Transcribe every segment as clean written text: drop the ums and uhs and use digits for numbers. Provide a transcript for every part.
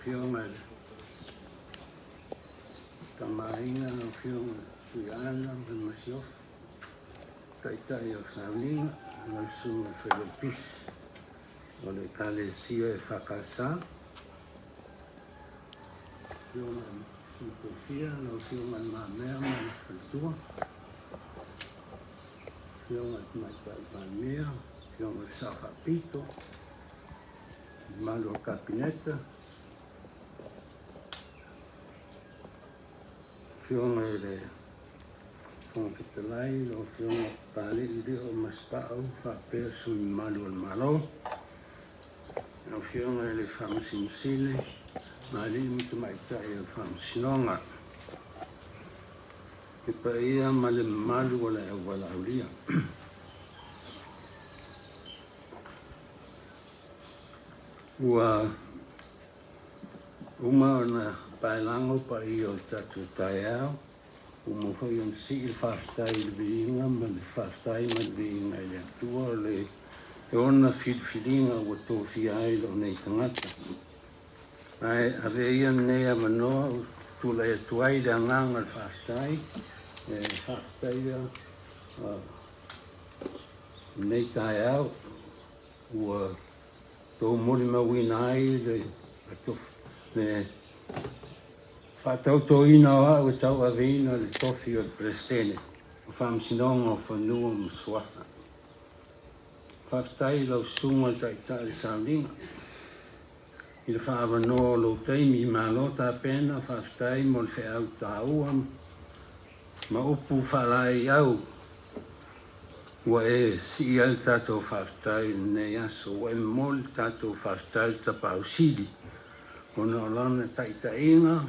Afioga i le Tama a Aiga, lau Afioga i le Tuiaana ma le Masiofo, Taitai o Sauliga, lau Susuga i le Failautusi o le Ekalesia EFKS, Afioga i le Sui Tofia, lau Afioga i Le Mamea ma le Faletua, Afioga i le Tamaitai Palemia, Afioga i le Sao Faapito, le mamalu o le Kapeneta, Afioga i le Fofoga Fetalai, lau Afioga Papalii Lio Masepau faapea sui usufono mamalu o le Malo, lau Afioga i le Faamasino Sili ma alii ma tamaitai o le Faamasinoga, le paia ma le mamalu o le auvalaaulia. Ua uma ona paelago paia o le tatou taeao, uma foi ona sii le faafetai i le viiga ma le faafetai ma le viiga i le Atua o le ona filifiliga ua tofia ai lou nei tagata. Ae avea ia lenei avanoa ou te tulai atu ai i le agaga o le faafetai e faafetaia lenei taeao ua tou molimauina ai le faatautoina o au e tauaveina le tofi o le Peresetene o Faamasinoga o Fanua ma Suafa. Faafetai i lau Susuga i le Taitai o le Sauniga i le faaavanoa o lou taimi. Malo tapena, faafetai mo le feau taua ma upu faalaeiau Ua e sii ai le tatou faafetai i lenei aso. Ua e momoli le tatou faafetai i le Tapaau Sili ona o Lana taitaiga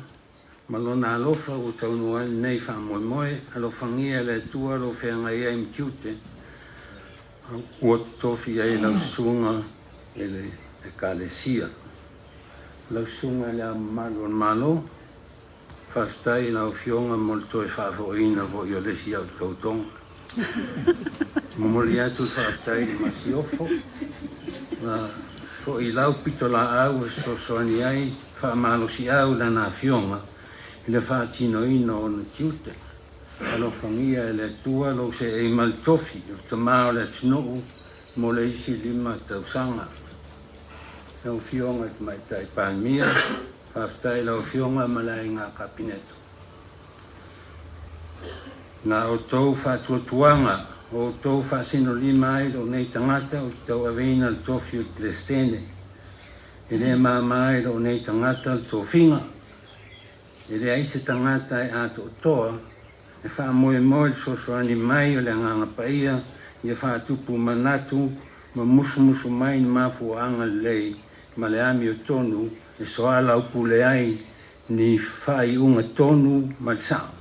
ma Lona alofa ua taunuu ai lenei faamoemoe. Alofagia e le Atua lou feagai ai ma tiute ua totofi ai lau susuga i le Ekalesia. Lau Susuga i Le Ao Mamalu o le Malo, Faafetai i lau Afioga mo le toe faafoiina foi o le isi au tautoga. Momoli atu le faafetai i le Masiofo na foi i lau pitolaau e fesoasoani ai faamalosiau i lana Afioga i le faatinoina o ona tiute. Alofagia e le Atua lou seei ma le tofi o le Tama o le atunuu mo le isi 5 tausaga. Lau Afioga i le Tamaitai Palemia, Faafetai i lau Afioga ma le Aiga Kapeneta. Na outou faatuatuaga o outou faasinolima ai lou nei tagata ou te tauaveina le tofi o le Peresetene. E le mama ai lou nei tagata le tofiga. E leai se tagata e atoatoa e faamoemoe le fesoasoani mai o le Agaga Paia ia faatupu manatu ma musumusu mai ni mafuaaga lelei ma le amiotonu e soalaupule ai ni faaiuga tonu ma le sao.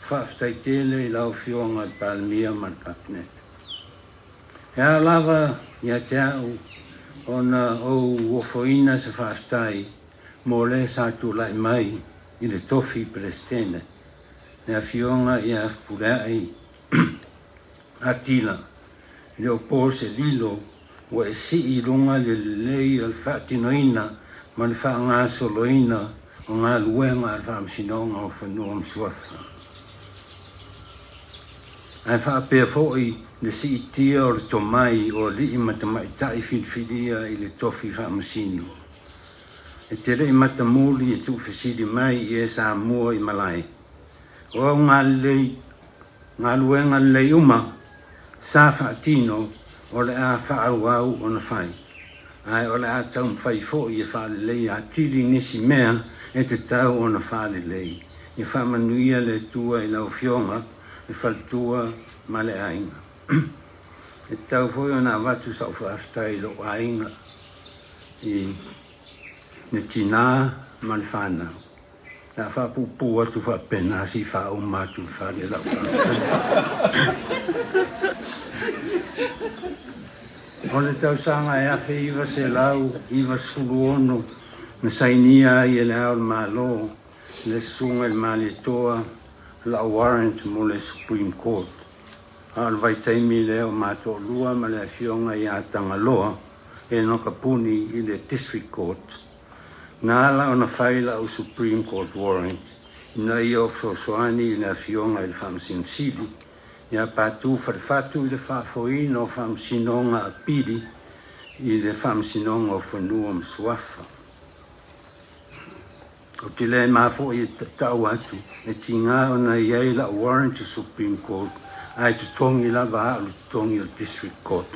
Faafetai tele i lau Afioga i le Palemia ma le Kapeneta. E ao lava ia te au ona ou ofoina se faafetai mo le sa tulai mai i le tofi Peresetene, le Afioga ia Fepuleai Atila, e le o po se lilo ua e sii i luga le lelei o le faatinoina ma le faagasoloina o galuega a le Faamasinoga o Fanua ma Suafa. Ae faapea foi le siitia o le tomai o alii ma tamaitai filifilia i le tofi faamasino. E te le i matamuli e tuufesili mai i e Samua i malae. O au galelei, galuega lelei uma sa faatino o le a faaauau ona fai, ae o le a taumafai foi e faaleleia atili nisi mea e tatau ona faalelei. Ia faamanuia le Atua i lau Afioga, le faletua ma le aiga. E tatau foi ona avatu sau faafetai i lou aiga i le tina ma le fanau. O le a faapuupuu atu faapena se i faauma atu i le fale lau faafetai. O le tausaga e 1996 na sainia ai e Le Ao o le Malo le Susuga i le Malietoa lau warrant mo le Supreme Court. A o le vaitaimi lea o ma toalua ma le Afioga ia Tagaloa Enoka Puni i le District Court. Na ala ona fai la'u Supreme Court warrant ina ia ou fesoasoani i le Afioga i le Faamasino Sili ia Patu Falefatu i le faafoeina o faamasinoga apili i le Faamasinoga o Fanua ma Suafa. Ou te le ma foi e tatau atu e tiga ona i ai la'u warrant i Supreme Court ae totogi lava a'u le totogi o le District Court.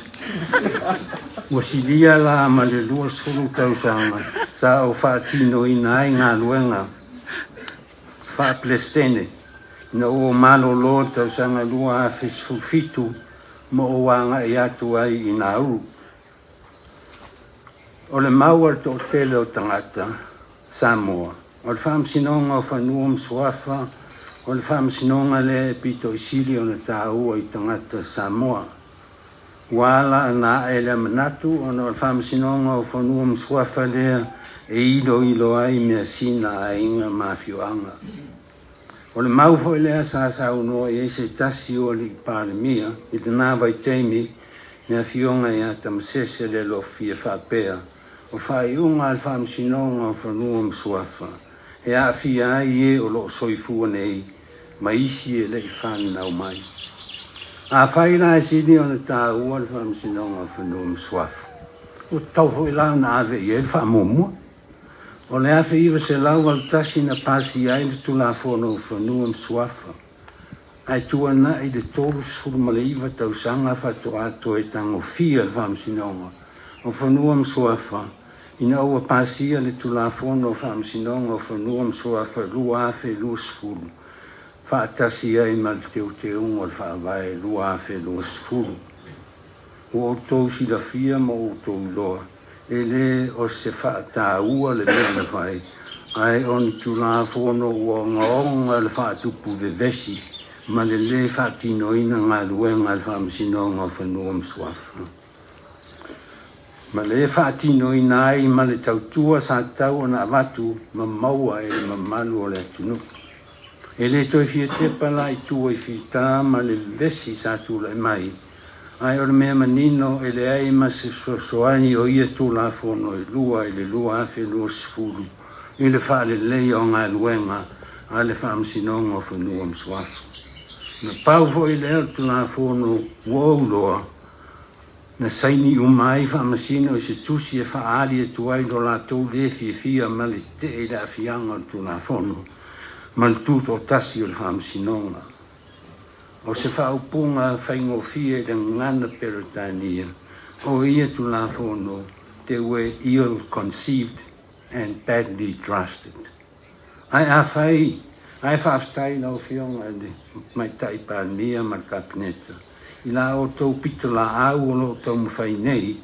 Ua silia la ma le 20 tausaga sa ou faatinoina ai galuega faa-Peresetene ina ua ou malolo i le tausaga 2017 ma ou agai atu ai i Nauru. O le mau a le toatele o tagata Samoa, o le Faamasinoga o Fanua ma Suafa o le faamasinoga lea e pito i sili ona taua i tagata Samoa. Ua ala ona a'e lea manatu ona o le Faamasinoga o Fanua ma Suafa lea e iloilo ai measina a aiga ma afioaga. O le mau foi lea sa saunoa i ai se tasi o alii Palemia i lena vaitaimi, le Afioga ia Tamasese Lealofia faapea, O faaiuga a le Faamasinoga o Fanua ma Suafa e aafia ai e o lo o soifua nei ma isi e le i fanau mai. Afai la e sili ona taua le Faamasinoga o Fanua ma Suafa, ua tatau foi la ona ave i ai le faamuamua. O le 1981 na pasia ai le Tulafono o Fanua ma Suafa, ae tuanai le 39 tausaga faatoa toe tagofia le Faamasinoga o Fanua ma Suafa ina ua pasia le Tulafono o Faamasinoga o Fanua ma Suafa 2020 faatasi ai ma le Teuteuga o le Faavae 2020. Ua outou silafia ma outou iloa E le o se faataua le mea na fai, ae o ni Tulafono ua ogaoga le faatupu vevesi ma le lē faatinoina galuega a le Faamasinoga o Fanua ma Suafa, ma le faatinoina ai ma le tautua sa tatau ona avatu ma maua e le mamalu o le atunuu. E le toe fia tepa la i tua i fita ma le vevesi sa tulai mai, ae o le mea manino e leai ma se fesoasoani o ia Tulafono e lua i le 2020 i le faaleleia o galuega a le Faamasinoga o Fanua ma Suafa. Na pau foi lea o le Tulafono ua ou iloa na saini uma ai Faamasino i se tusi e faaali atu ai lo latou le fiafia ma le tetee i le aafiaga o le Tulafono ma le tutoatasi o le Faamasinoga. O se faaupuga faigofie i le gagana Peretania o ia Tulafono, they were ill-conceived and badly drafted. Ae afai, ae faafetai lau Afioga i le Tamaitai Palemia ma le Kapeneta i la outou pitolaau o lo o taumafai nei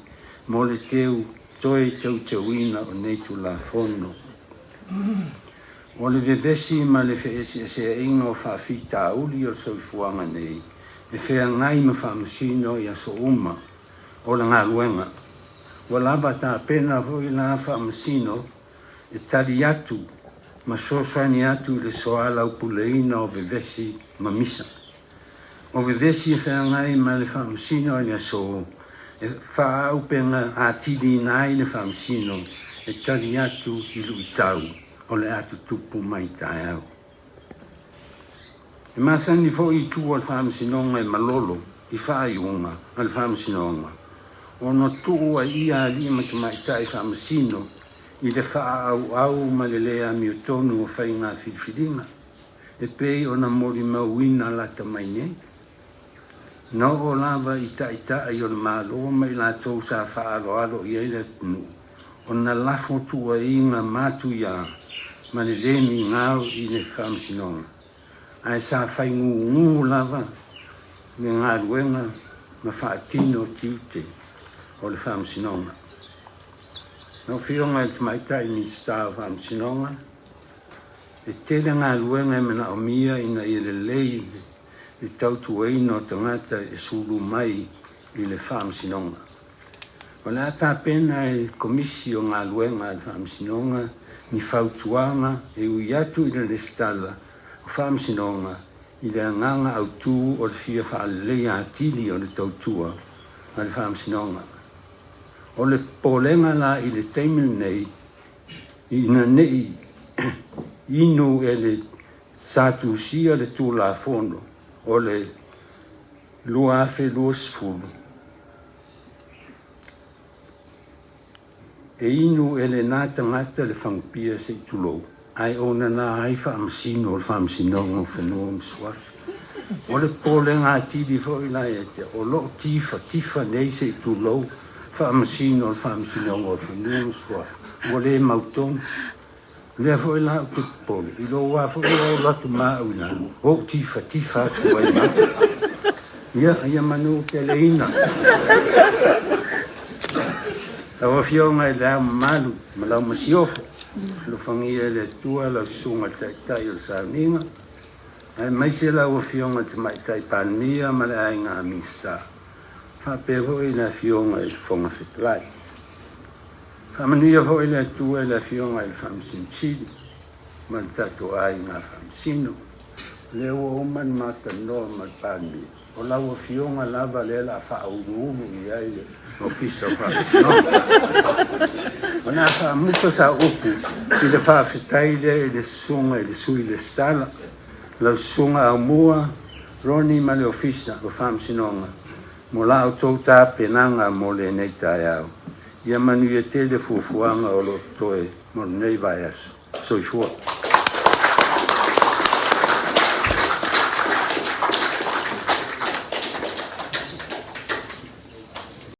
mo le teu toe teuteuina o nei Tulafono. O le vevesi ma le feeseeseaiga o faafitauli o le soifuaga nei e feagai ma faamasino i aso uma o le galuega. Ua lava tapena foi la faamasino e tali atu ma fesoasoani atu i le soalaupuleina o vevesi ma misa. O vevesi e feagai ma le faamasino i le aso e faaauupega atiliina ai le faamasino e tali atu i luitau o le a tutupu mai taeao. E masani foi i tua o le faamasinoga e malolo i faaiuga a le faamasinoga ona tuu ai ia alii ma tamaitai faamasino i le faaauau ma le le amiotonu o faiga filifiliga e pei ona molimauina lata mai nei. Na oo lava i taitai o le Malo ma i latou sa faaaloalo i ai le atunuu ona lafo tuuaiga matuia ma le le migao i le Faamasinoga, ae sa faigūgū lava le galuega ma faatino tiute o le Faamasinoga. Lau Afioga i le Tamaitai Minisita o Faamasinoga, e tele galuega e manaomia ina ia lelei le tautuaina o tagata e sulu mai i le Faamasinoga. O le a tapena e le Komisi o Galuega a le Faamasinoga ni fautuaga e ui atu i le resitala o Faamasinoga i le agaga autū o le fia faaleleia atili o le tautua a le Faamasinoga. O le popolega la i le taimi lenei, Ina ne i inu e le sa tusia le Tulafono o le 2020, e inu e lena tagata le fagupia se i tulou, ae onana ai faamasino o le Faamasinoga o Fanua ma Suafa. O le popolega atili foi la ia te au, o lo o tifatifa nei se i tulou faamasino o le Faamasinoga o Fanua ma Suafa, ua le mautonu. O lea foi la ou te popole, i lou lava foi ua ola atu ma au i lalo, ou tifatifa atu ai ma au. Ia, ia manu teleina. Lau Afioga i Le Ao Mamalu ma lau Masiofo, alofagia e le Atua lau Susuga i le Taitai o le Sauniga, aemaise lau Afioga i le Tamaitai Palemia ma le Aiga Minisita, faapea foi le Afioga i le Fofoga Fetalai. Faamanuia foi le Atua i le Afioga i le Faamasino Sili ma le tatou aiga faamasino. O lea ua uma ona ma talanoa ma le Palemia, o lau Afioga lava lea o le a faauluulu i ai le Ofisa o Faamasinoga. O le a faamuta sau upu i le faafetai lea i le Susuga i le Sui Lesitala, lau Susuga Aumua Ronnie ma le Ofisa o Faamasinoga mo la outou tapenaga mo lenei taeao. Ia manuia tele fuafuaga o lo o totoe mo lenei vaiaso. Soifua.